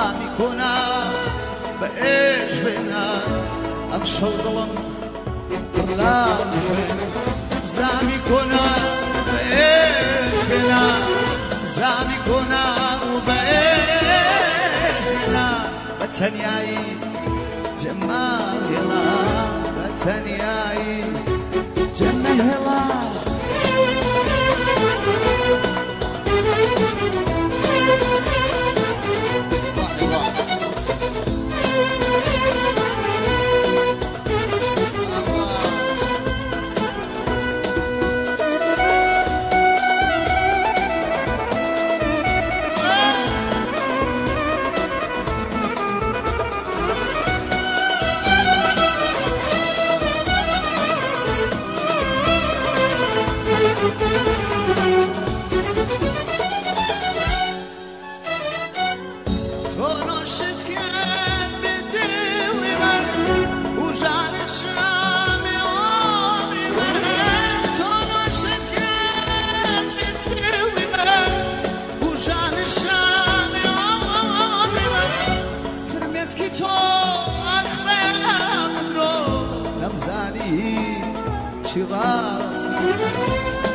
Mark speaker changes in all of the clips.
Speaker 1: زامی کۆنا بە ئێش بێنا ئەم شەو دڵم پڕ لە خوێنە زامی کۆنا بە ئێش بێنا زامی کۆنا و بە ئێش بێنا بە تەنیایی جەماهێڵا بە تەنیایی جەماهێڵا.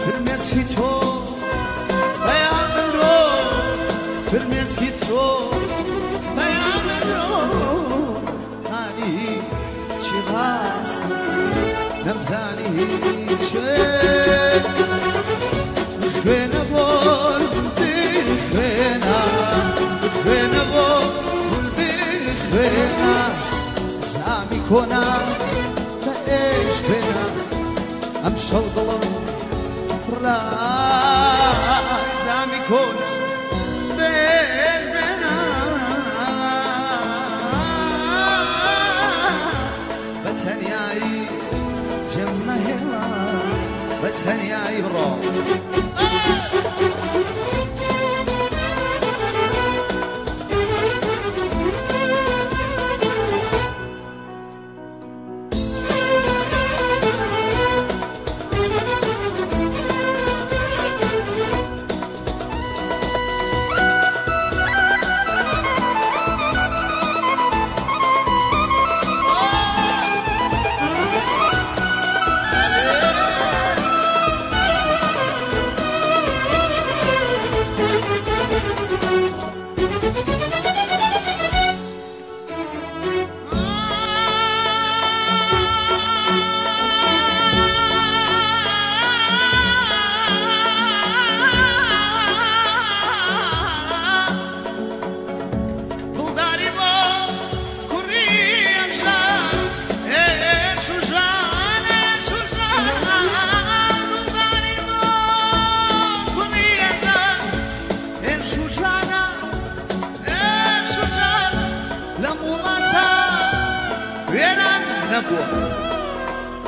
Speaker 1: فرمێسکی تۆ بەیان من فرمێسکی تۆ بەیان من زانی چی ڕاست نەمزانی چێ خوێنە بۆ خوێنە خوێنە بۆ خوێنە زامی کۆنا بە ئێش بێنە ئەم شەو دڵم پڕ لە زامی کۆنا بێش بێنە بە تەنیایی جەمەهێڵا بە تەنیایی بڕۆ.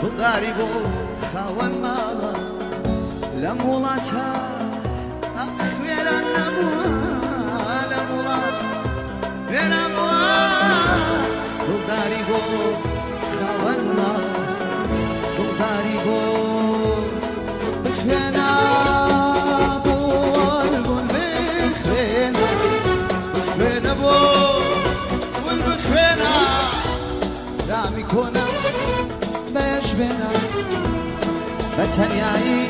Speaker 1: دڵداری بۆ خاوەن ماڵە لەم وڵاتە خوێران نەبووە لەم وڵات وێران بووە دڵداری بۆ خاوەن ماڵە دڵداری بۆ بخوێنە بۆ بخوێنە بخوێنە بۆ بخوێنە زامی کۆنە بێنە بە تەنیایی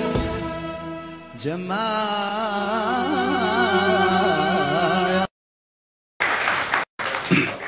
Speaker 1: جەمال.
Speaker 2: Thank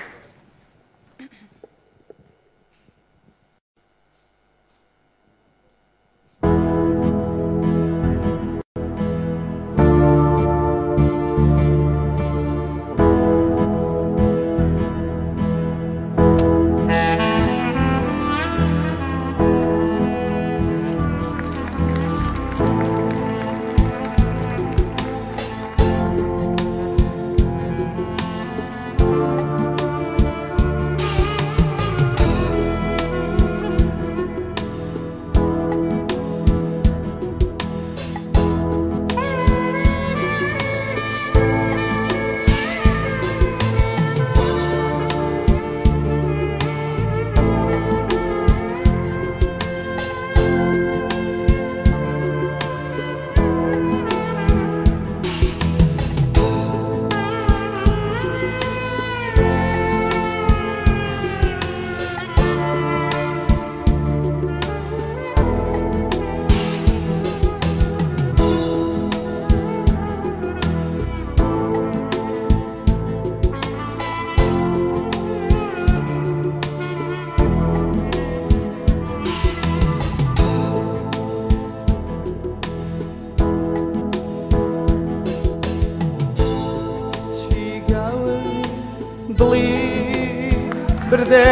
Speaker 1: برده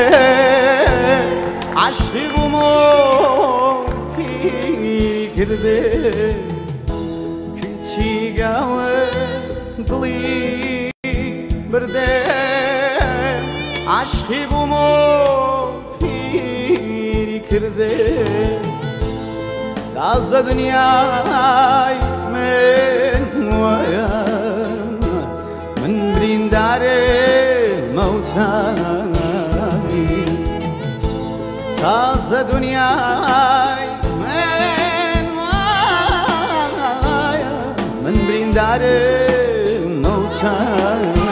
Speaker 1: عشقی بومو پیری کرده کچی گاوه دڵی برده عشقی بومو پیری کرده تازه دنیای من وایە من بریندارێ مەوتانی تازە دنیای من وایە من بریندارێ مەوتانی.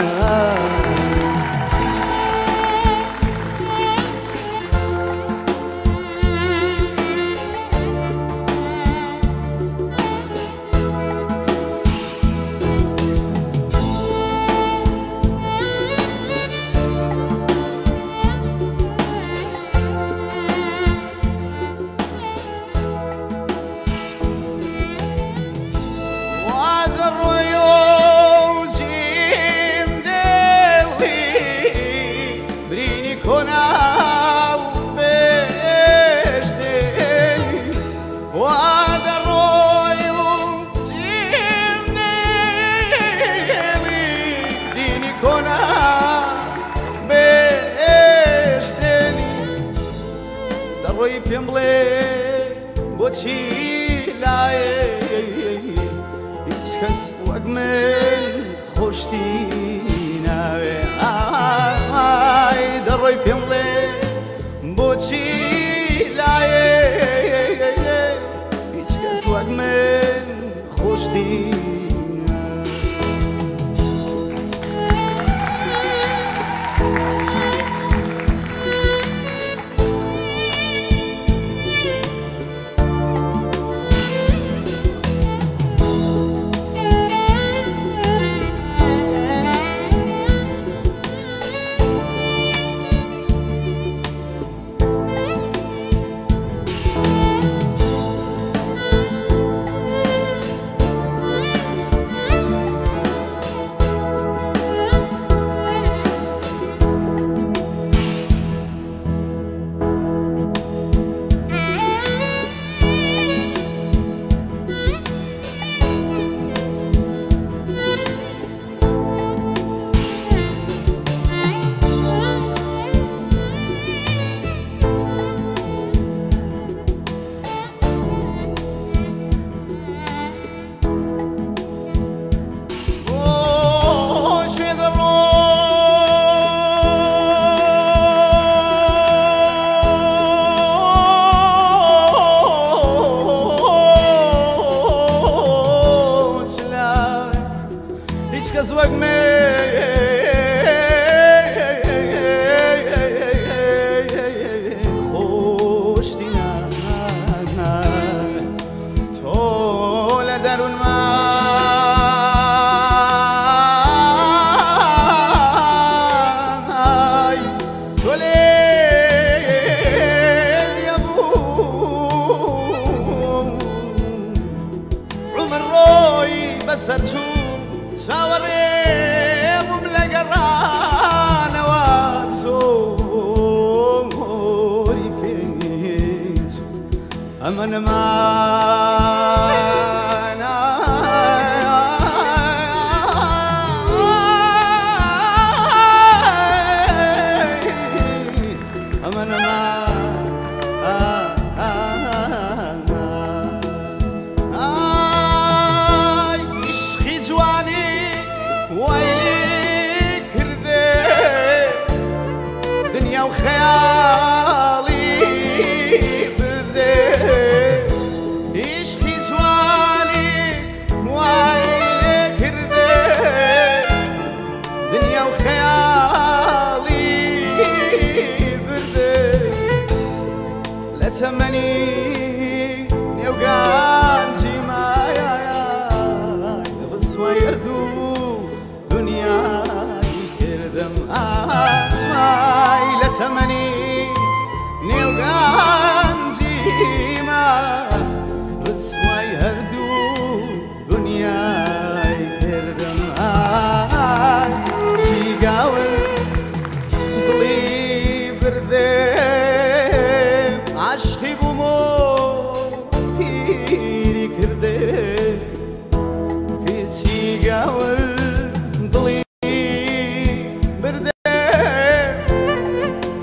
Speaker 1: پێم بڵێ بۆچی لایێ هیچ کەس وەک من خۆشتی ناوێ ئای دەڕۆی پێم بڵێ بۆچی لایێ هیچ کەس وەک من خۆشتی. تەمەنی نێوگانجی مایای ڕسوای هەردوو دنیای کردم ئای لە تەمەنی نێوگانجی ما ڕسوای هەردوو دنیای کردم ئای سیگاوە دڵی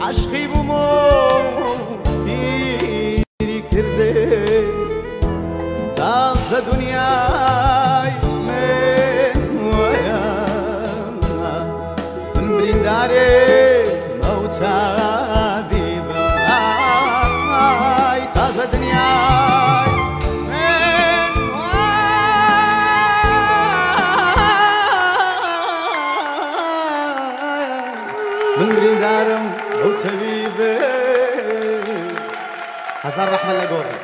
Speaker 1: عشقی بووم پیری کرده تازە دنیای من وایە من بریندارێ مەوتابیبم ئای تازە دنیای من وایە من بریندارم ئەو تەبیبێ هەزار ڕەحمە لە گۆڕی.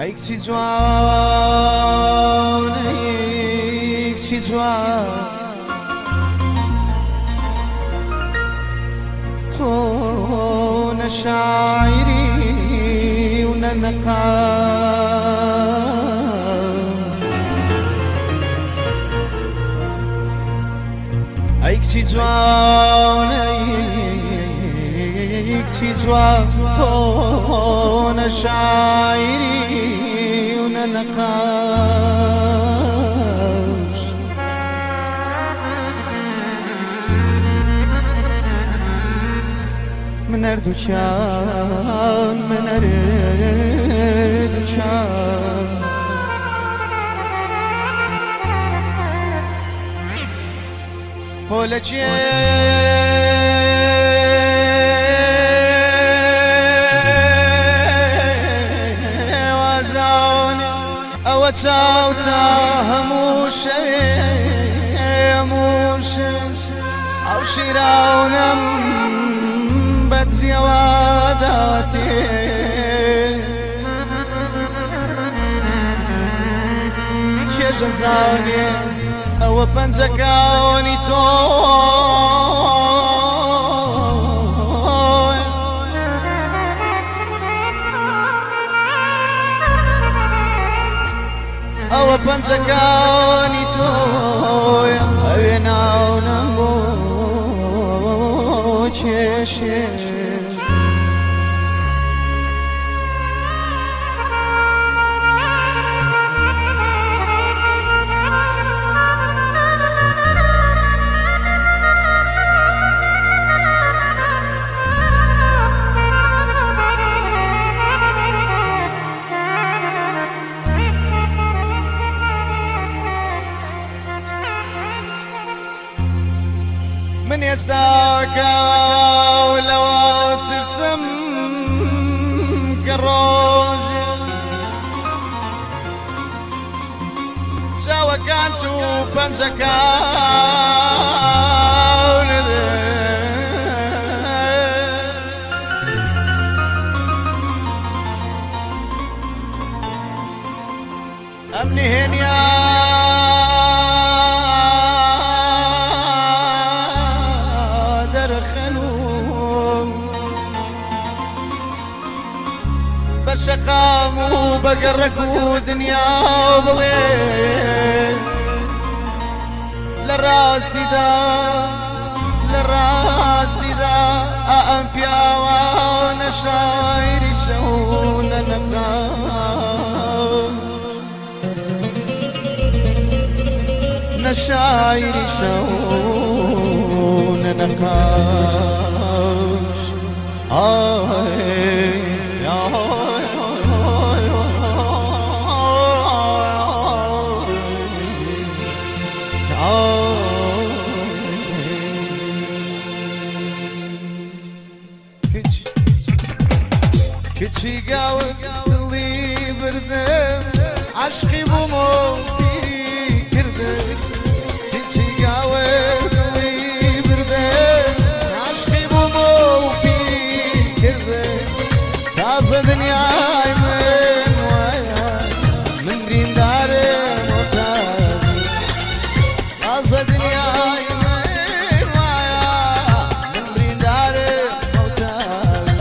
Speaker 1: ئەی کچی جوان ئەی کچی جوان تۆ نە شاعیری و نە نەقاش ئەی کچی جوان ئەی کچی جوان تۆ نە شاعیری و نە نەقاش من هەردووکیان من هەردووکیان پۆلەکێ ئەوە چاوتا هەموو شەوێ هەموو شەو ئەو شیراونەم بەدزیەوە داتێ چێژە زانێ ئەوە پەنجەکانی تۆ ئەوە پەنجەکانی تۆیە ئەوێ ناونەم بۆ کێشێ من ئێستاکە لەوە ترسم کە ڕۆژێ چاوەکانت و پەنجەکان ئەم نهێنیا شەقام و بەگەڕەک و دنیا بڵێ لە ڕاستیدا لە ڕاستیدا ئەم پیاوانە شاعیری شەو نە نەقاش نە شاعیری شەو نە نەقاش ئای کچی گاور دڵی بردم عەشقی بووم و پیری کردم کچی گاور دڵی بردم عەشقی بووم و پیری کردم تازە تازە دنیای من وایە من بریندارم ئەو تابی تازە دنیای من وایە من بریندارم ئەو تابی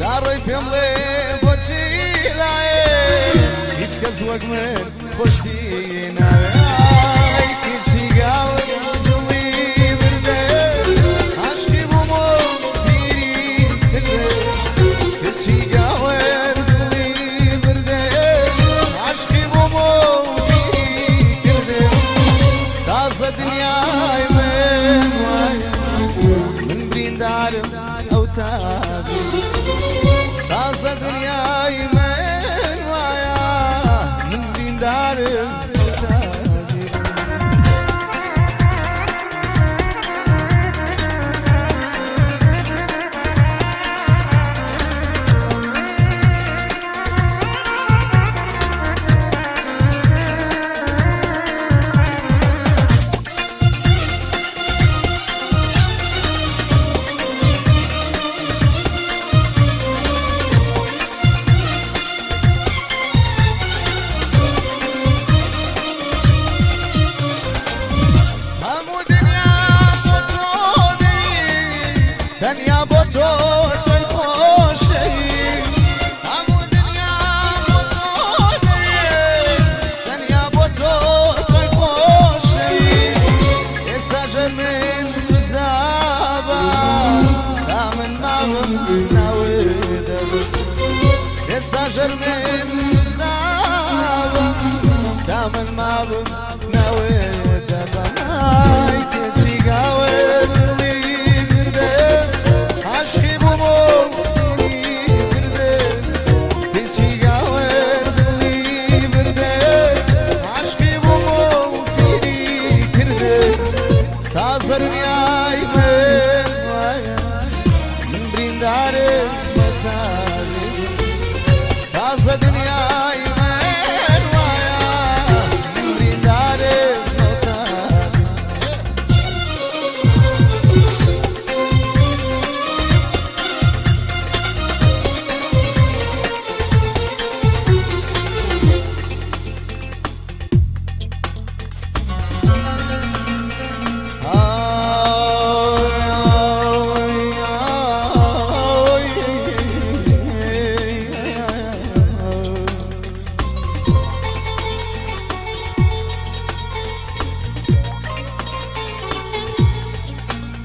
Speaker 1: داڕۆی پێم ڵێ بۆچی لایێ هیچ کەس وەک من خۆشتی ناوێ ئای کچی گاور دڵی بردێ عاشقی بووم و پیری کردێ کچی گاور دڵی بردێ عاشقی بووم و پیری کردێ تازە دنیای من وایە من بریندارم ئەو تابی تازە دنیای من وایە من بریندارم ئەو تابی هەموو دنیا بۆ تۆ دەویست تەنیا بۆ تۆ تۆی خۆشەویست هەموو دنیا بۆ تۆ دەویست تەنیا بۆ تۆ تۆی خۆشەویست ئێستا ژەر من سوزرابە تا من ماوم ناوت دەبم ئێستا ژەر من سوزرابە تا من ماوم ناوت دەبم ئای کچی گاور دڵی بردێ عاشقی بووم و پیری کردێ کچی گاور دڵی بردێ عاشقی بووم و پیری کردێ تازە دنیای من وایە من بریندارم بە تابی تازە دنیای من وایە من بریندارم بە تابی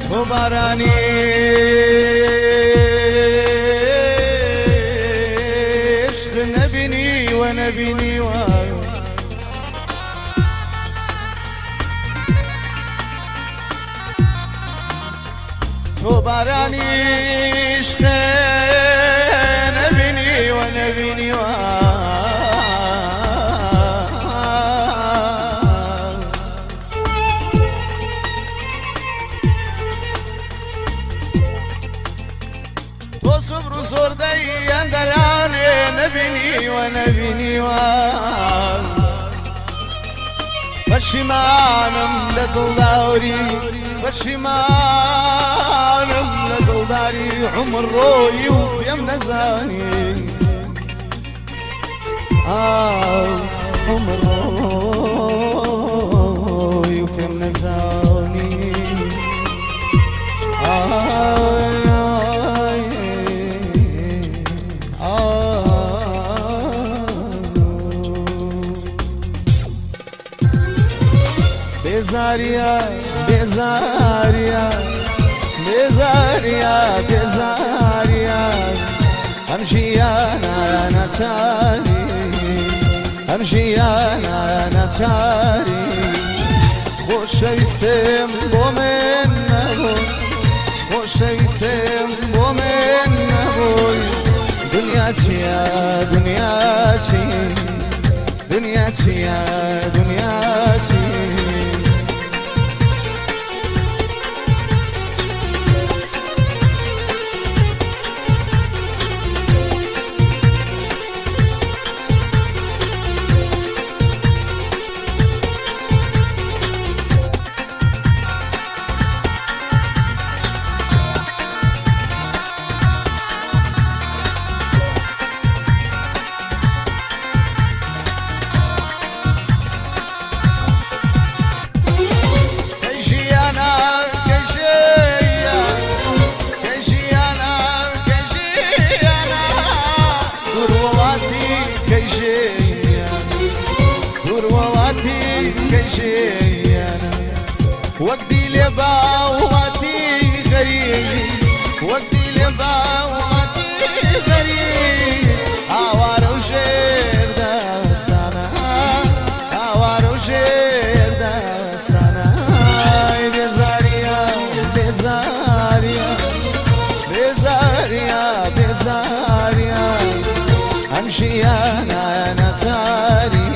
Speaker 1: تۆ بارانی عشق نەبینی وە نەبینی وە تۆ بارانی عشق نەبینی وە نەبینی وە تۆ سوبر و زۆردەی ئەندەرانێ نەبینی وە نەبینی وە پەشیمانم لە دڵداری پەشیمانم لە دڵداری عومر ڕۆیی و پێم نەزانی ئاو عومر ڕۆیی و پێم نەزانی ئای. بێزاریە بێزاریە بێزاریە بێزاریە ئەم ژیانە ناچاری ئەم ژیانە ناچاری خۆشەویستم بۆ من نەبوو خۆشەویستم بۆ من نەبووی دنیا چییە دنیا چی دنیا چییە دنیا چی وەک دیلێ با وڵاتی غەریب وەک دیلێ با وڵاتی غەریب ئاوارە و ژێر دەستانە ئاوارە و ژێر دەستانە بێزاریە بێزاریە بێزاریە بێزاریە ئەم ژیانە ناچاری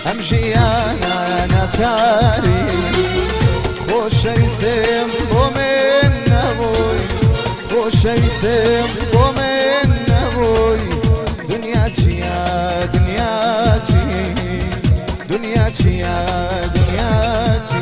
Speaker 1: ئەم ژیانە ناچاری خۆشەویستم بۆ من نەبووی خۆشەویستم بۆ من نەبووی دنیا چییە دنیا چی دنیا چییە دنیا چی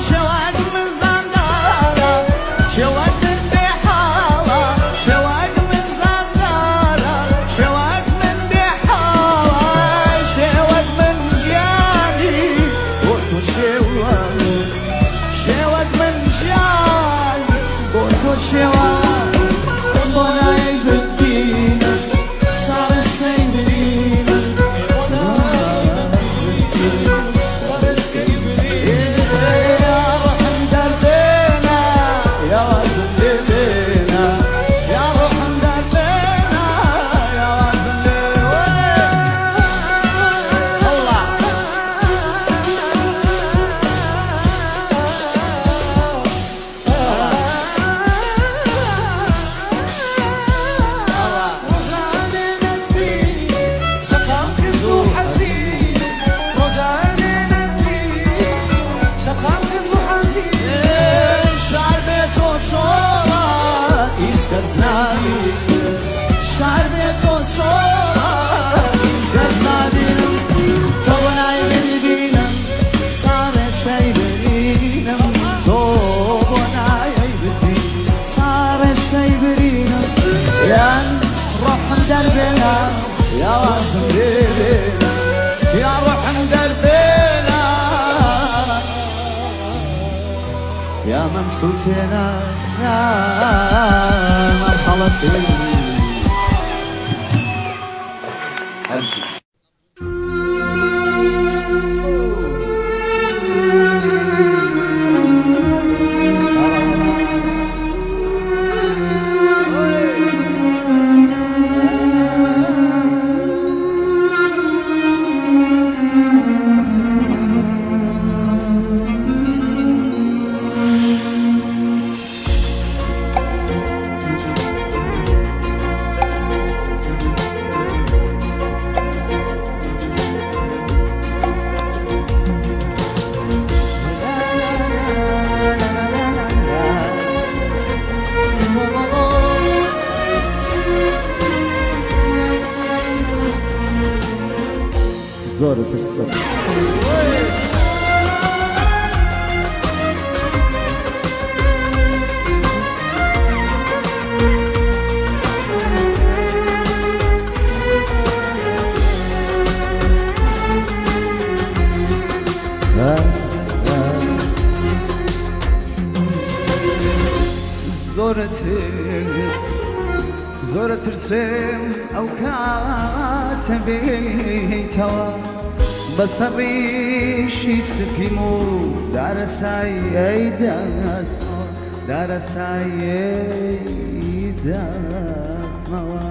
Speaker 2: شواد من زندان
Speaker 1: نابینم شار بێ تۆ چۆڵە هیچ کەس نابینم تۆ بۆ نای ببینم ساڕێژتەی برینم تۆ بۆ نای ببینم ساڕێژتەی برینم یان ڕۆحم دەربێنە یا وازم لێ یا ڕۆحم دەربێنە یا من سوتێنە یا مەرحەڵەتێ هەرجی. زۆر ترسم زۆر ترس زۆر ترسم ئەو کاتە بێیتەوە بەسەڕیشی سپیم و دارەسایەی دەستمەوە دارەسایەی دەستمەوە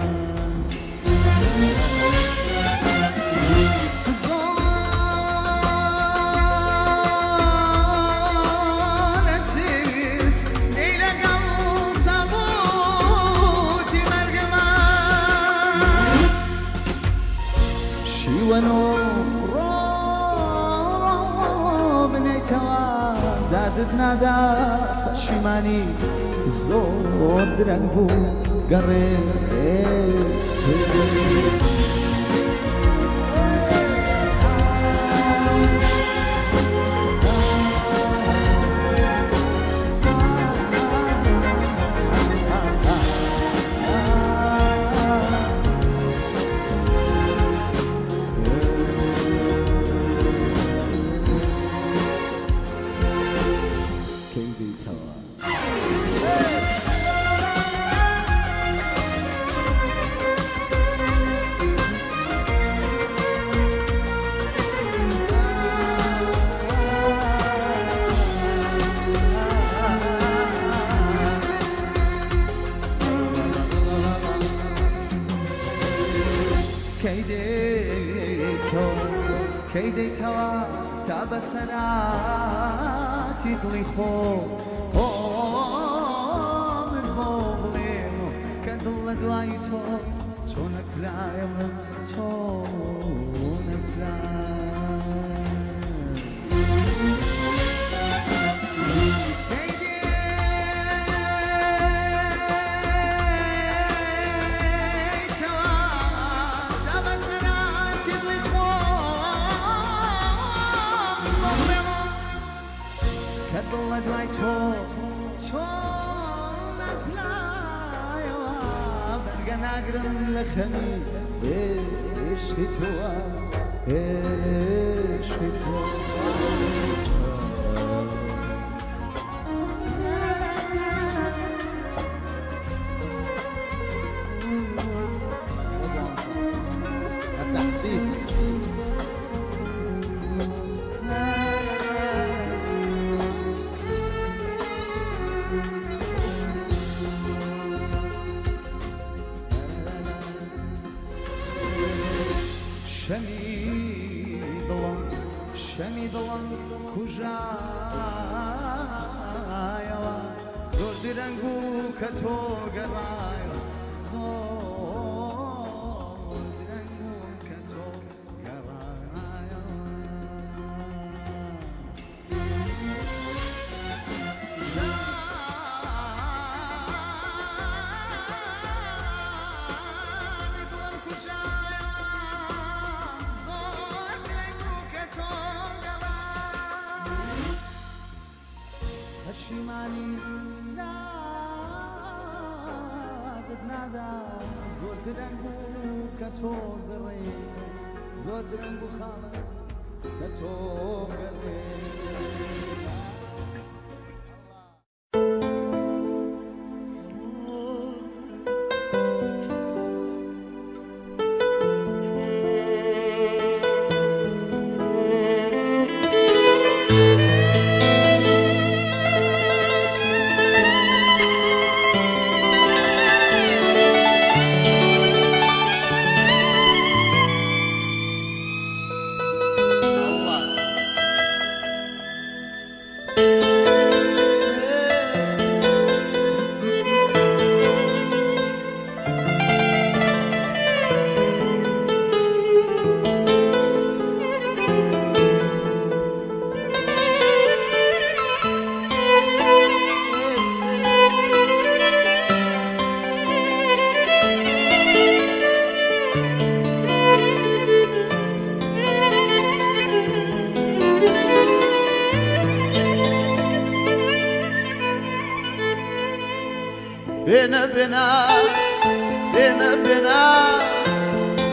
Speaker 1: دادت نادا پەشیمانی زۆر درەنگ بوو گەڕێ کەی دێیتەوە تا بەسەراتی دڵی خۆ من بۆ بڵێم کە دڵ لە دوای تۆ چۆنە کلایە من چۆنە کلایە دوای تۆ چۆن ئەپلایەوە بەرگە ناگرم لە خەمی عشقی تۆوە عشقی تۆ. شەمی دڵم کوژایەوە زۆر درەنگ بوو کە تۆ گەڕایەوە زۆر درەنگ بوو کە تۆ گەڕایەوە پەشیمانی دادت نادا زۆر درەنگ بوو کە تۆ گەڕێ زۆر درەنگ بوو خاڵە کە تۆ گەڕێ. بێنە بێنە بێنە بێنە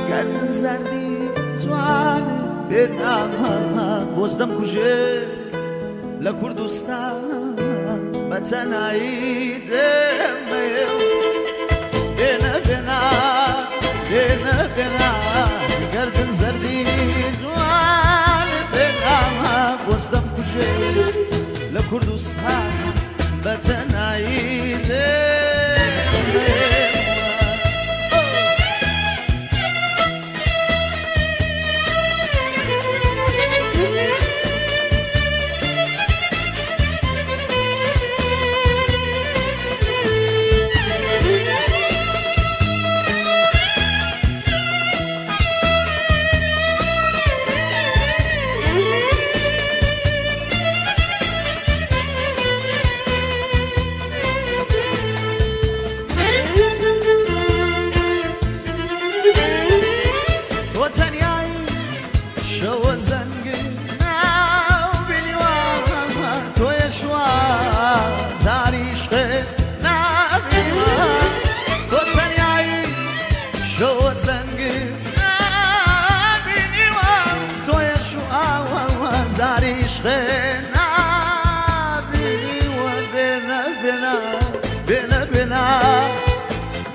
Speaker 1: گەردن زەردی جوان بێنە بۆز دەمکوژێ لە کوردستان بە تەنایی جێمەیە. بێنە بێنە بێنە بێنە گەردن زەردی جوان بێنە بۆز دەمکوژێ لە کوردستان بە تەنایی جێمەیە.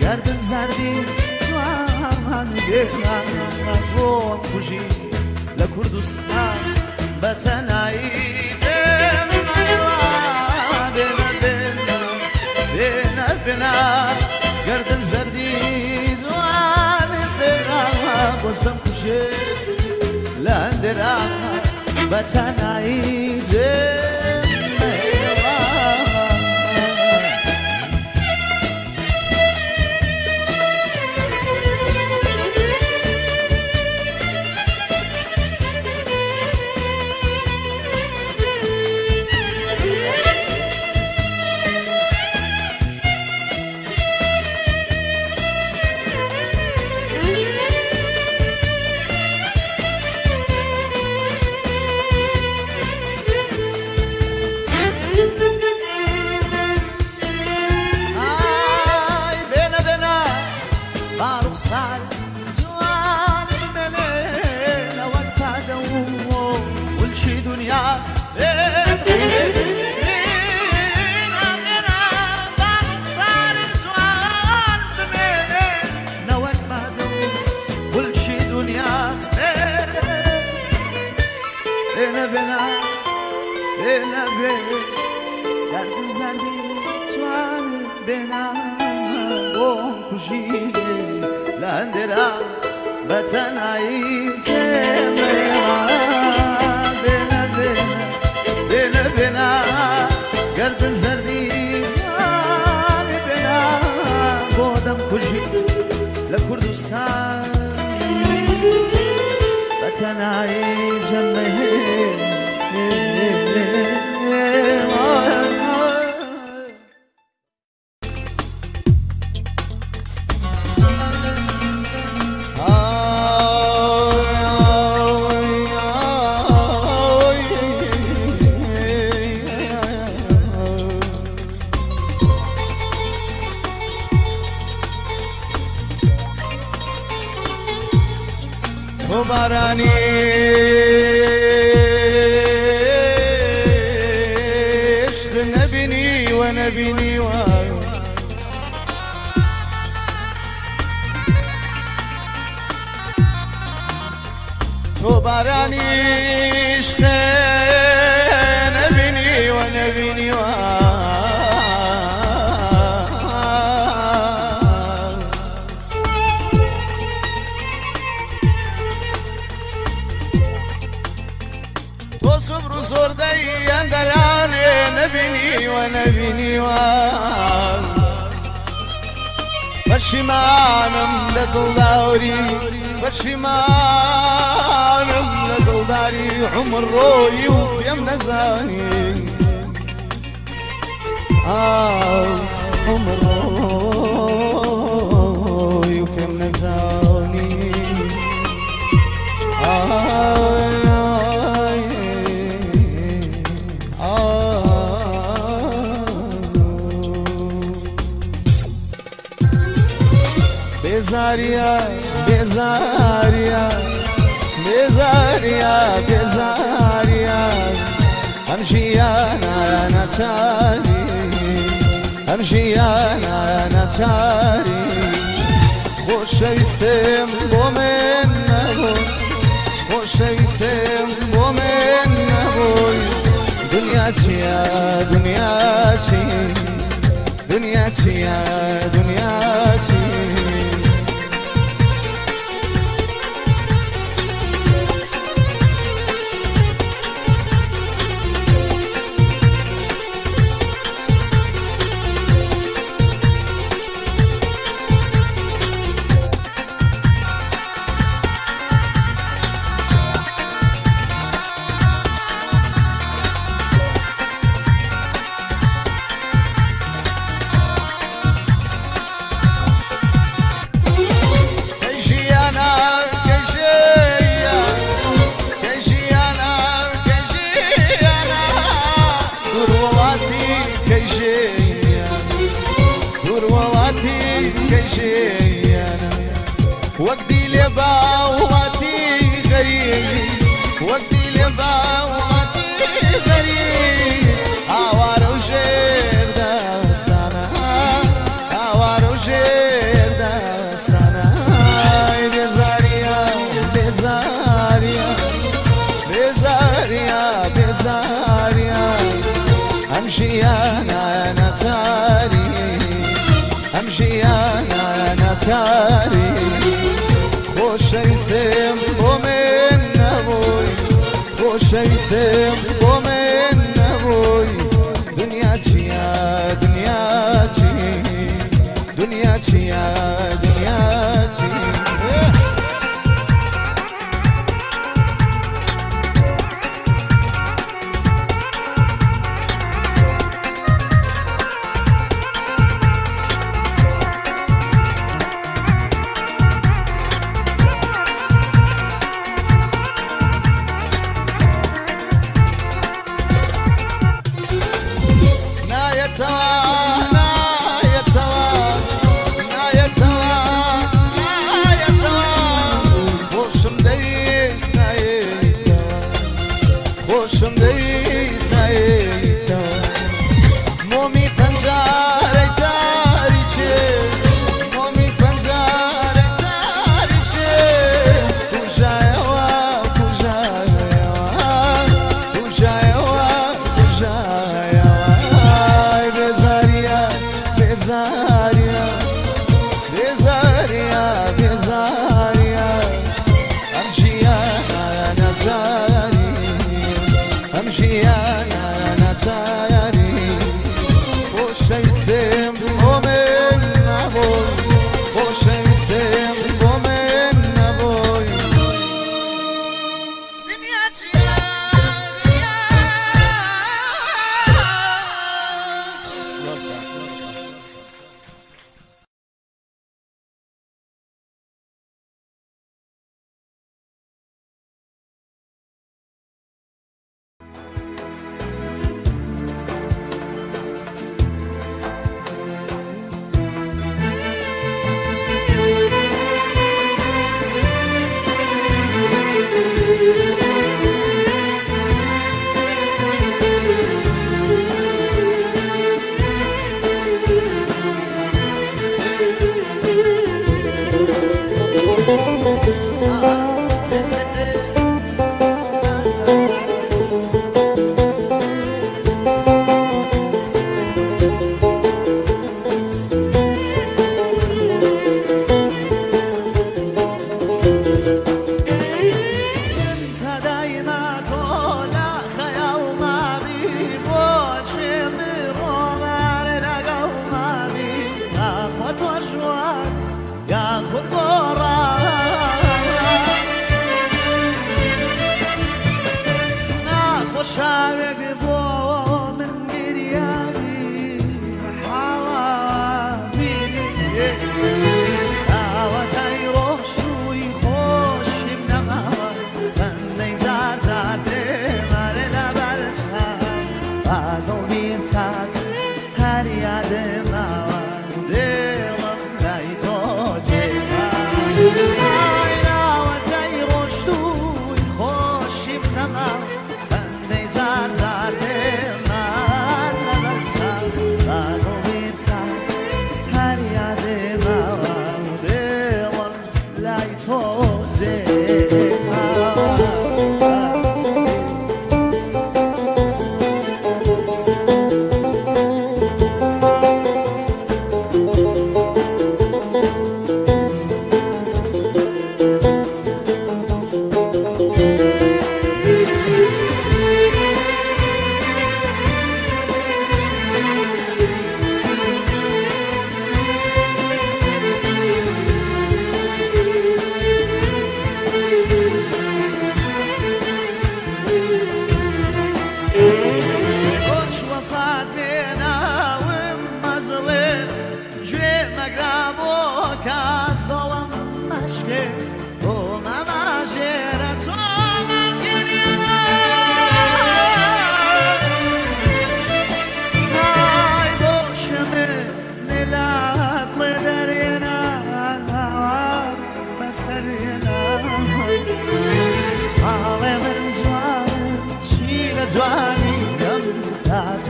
Speaker 1: گەردن زەردی جوان بێنە بۆم کوژی لە کوردستان بە تەنایی بێنە بێنە بێنە بێنە گەردن زەردی جوان بێنە بۆز دەمکوژێ لە هەندێرا بە تەنایی جێمەیەوە. گەردن زەردی جوان بێنە بۆم کوژی لە هەندێرا بە تەنایی جێمەیەوە. بێنە بێنە بێنە بێنە گەردن زەردی جوان بێنە بۆ دەمکوژی لە کوردستان بە تەنایی جێمەیەوە. Oh, نەبینی وە نەبینی وە تۆ بارانی عشقێ نەبینی وە نەبینی وە تۆ سوبر و زۆردەی ئەندەرانێ نەبینی وە نەبینی وە پەشیمانم لە دڵداری پەشیمانم لە دڵداری عومر ڕۆیی و پێم نەزانی ئاو عومر ڕۆیی و پێم نەزانی ئای بێزاریە بێزاریە بێزاریە بێزاریە ئەم ژیانە ناچاری ئەم ژیانە ناچاری خۆشەویستم بۆ من نەبوو خۆشەویستم بۆ من نەبووی دنیا چییە دنیا چی دنیا چییە دنیا چی وەک دی لێ با وڵاتی غەریب وەک دی لێ با وڵاتی غەریب ئاوارە و ژێر دەستانە ئاوارە و ژێر دەستانە بێزاریە بێزاریە بێزاریە بێزاریە ئەم ژیانە ناچاری ئەم ژیانە ناچاری خۆشەویستم بۆ من نەبووی خۆشەویستم بۆ من نەبووی دنیا چییە دنیا چی دنیا چییە دنیا چی خۆشم دەویست نایەیتەوە مۆمی پەنجارەی تاریچێ مۆمی پەنجارەی تاریچێ کوژایەوە کوژایەوە کوژایەوە کوژایەوە بێزاریە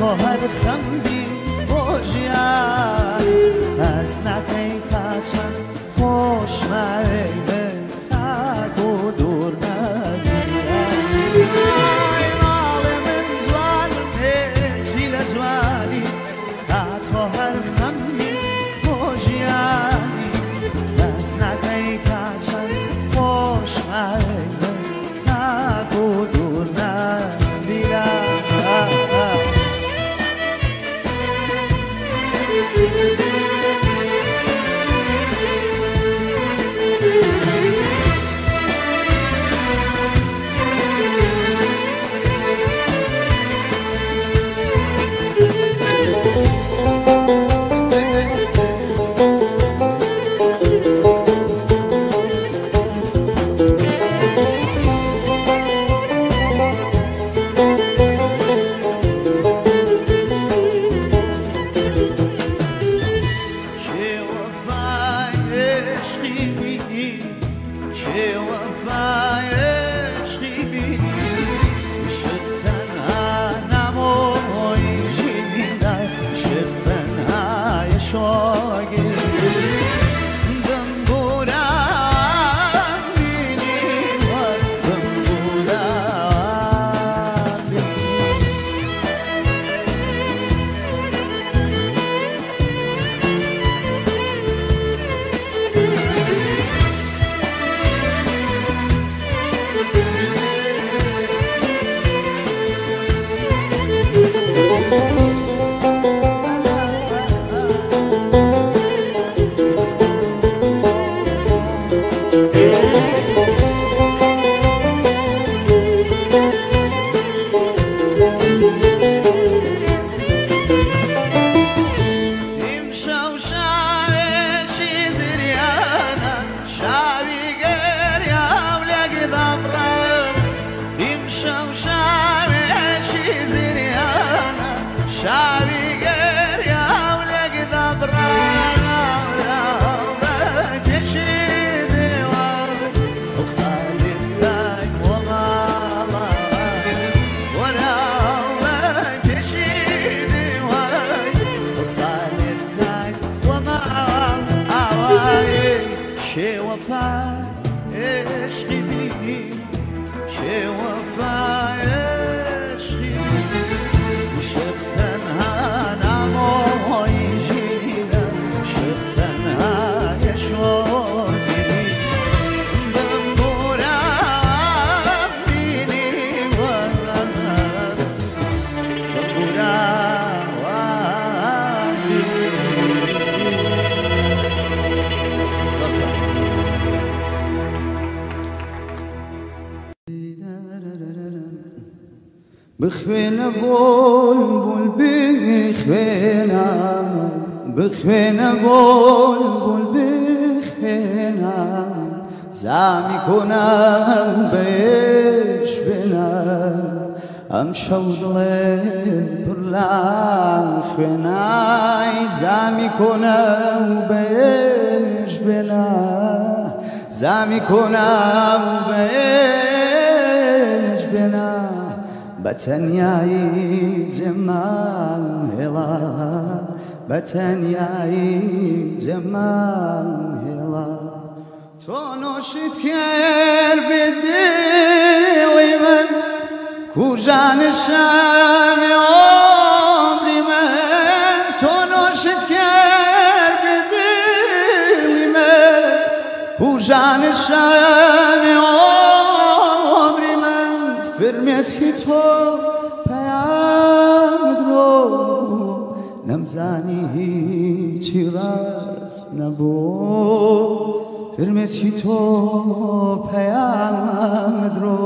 Speaker 1: تۆ هەر خەم بی بۆ ژیان هەست ناکەی تا چەند خۆشماوێی من تاکو دوور نەبی. ئای ماڵێ من جوانم هێچی لە جوانی تا تۆ هەر خەم بی بۆ ژیانی هەست ناکەی تا چەند خۆشماوێی من تاکو دوور نەبی. بخوێنە بۆلبول بخوێنە بخوێنە بۆلبول بخوێنە زامی کۆنم بێش بێنە ئەم شەو دڵێ پڕ لە خوێنای زامی کۆنم بێش بێنە زامی کۆنم بێش بێنە بە تەنیایی جەمال هێڵا بە تەنیایی جەمال هێڵا تۆ نۆشت کرد بێ دڵی من کوژانە شامی عومری من تۆ نۆشت کرد بێ دڵی من کوژانە شامی عومری من فرمێسکی تۆ پەیامت بۆ نەمزانی هیچی ڕاست نەبوو فرمێسکی تۆ پەیامت ڕۆ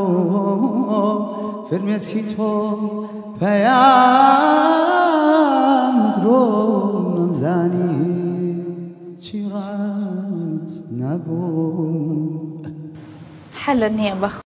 Speaker 1: فرمێسکی تۆ پەیامت ڕۆ نەمزانی هیچی ڕاست نەبوو.
Speaker 2: حەلە نییە بەخ.